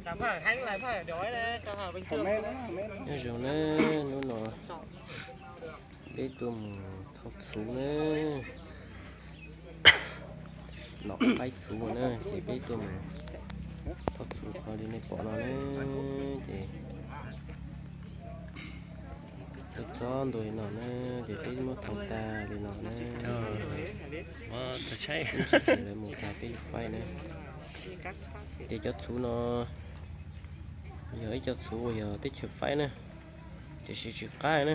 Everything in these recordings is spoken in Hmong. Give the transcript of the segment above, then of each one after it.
Nyob zoo na, hnub no peb tuaj mus thauj txhuv na, nom qaib txhuv na, ces peb tuaj mus thauj txhuv qhov li nej pom no na, ces txhob txob ntua li no na, ces peb muab thauj tag li no na, ces lawv mus tag peb yuav faib na. Ces cov txhuv no yog ib co txhuv uas yog teb chaws faib na, tiam sis tsis qab na.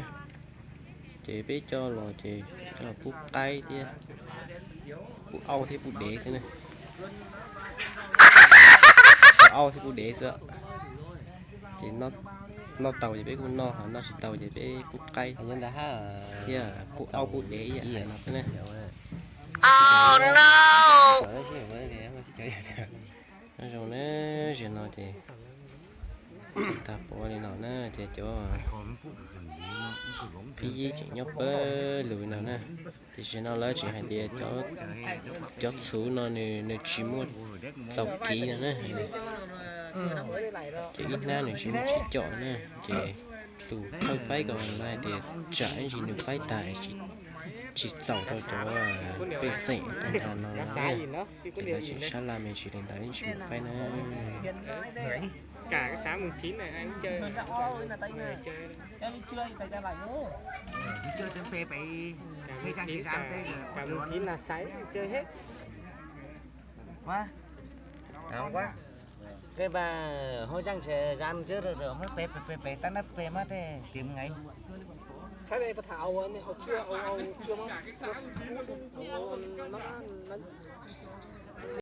Ces peb coj los ces coj los pub qaib thiab, pub aub thiab pub dev xwb na. Pub aub thiab pub dev xwb. Ces noj tau ces peb kuj noj, ho noj tsis tau ces peb pub qaib thiab pub aub pub dev ib yam no xwb na. Nyob zoo na, zaum no ces tag pov li no na, ces cov phib yib tseem nyob pawg lug li no na. Tiam sis no lawv tseem hais tias cov txhuv no nws tsis muaj txaus kiv no na. Ces ib hnab nws tsis muaj tsib caum na, ces tus thawj faib ko lawv hais tias tsam ib ntsis nws faib tag tsis txaus rau cov pej xeem rau nram no no na, ces lawv tseem sab laj me ntsis li ntawd tsis mus faib na. Cái bà Hôi Giang sẽ dám chứ rồi, rồi, hôi pè, pè, pè, pè, tao nắp pè mà thế, tìm ngày. Thái đây bà thảo, này, ông chưa, ông, ông chưa mà. Nó, nó, nó,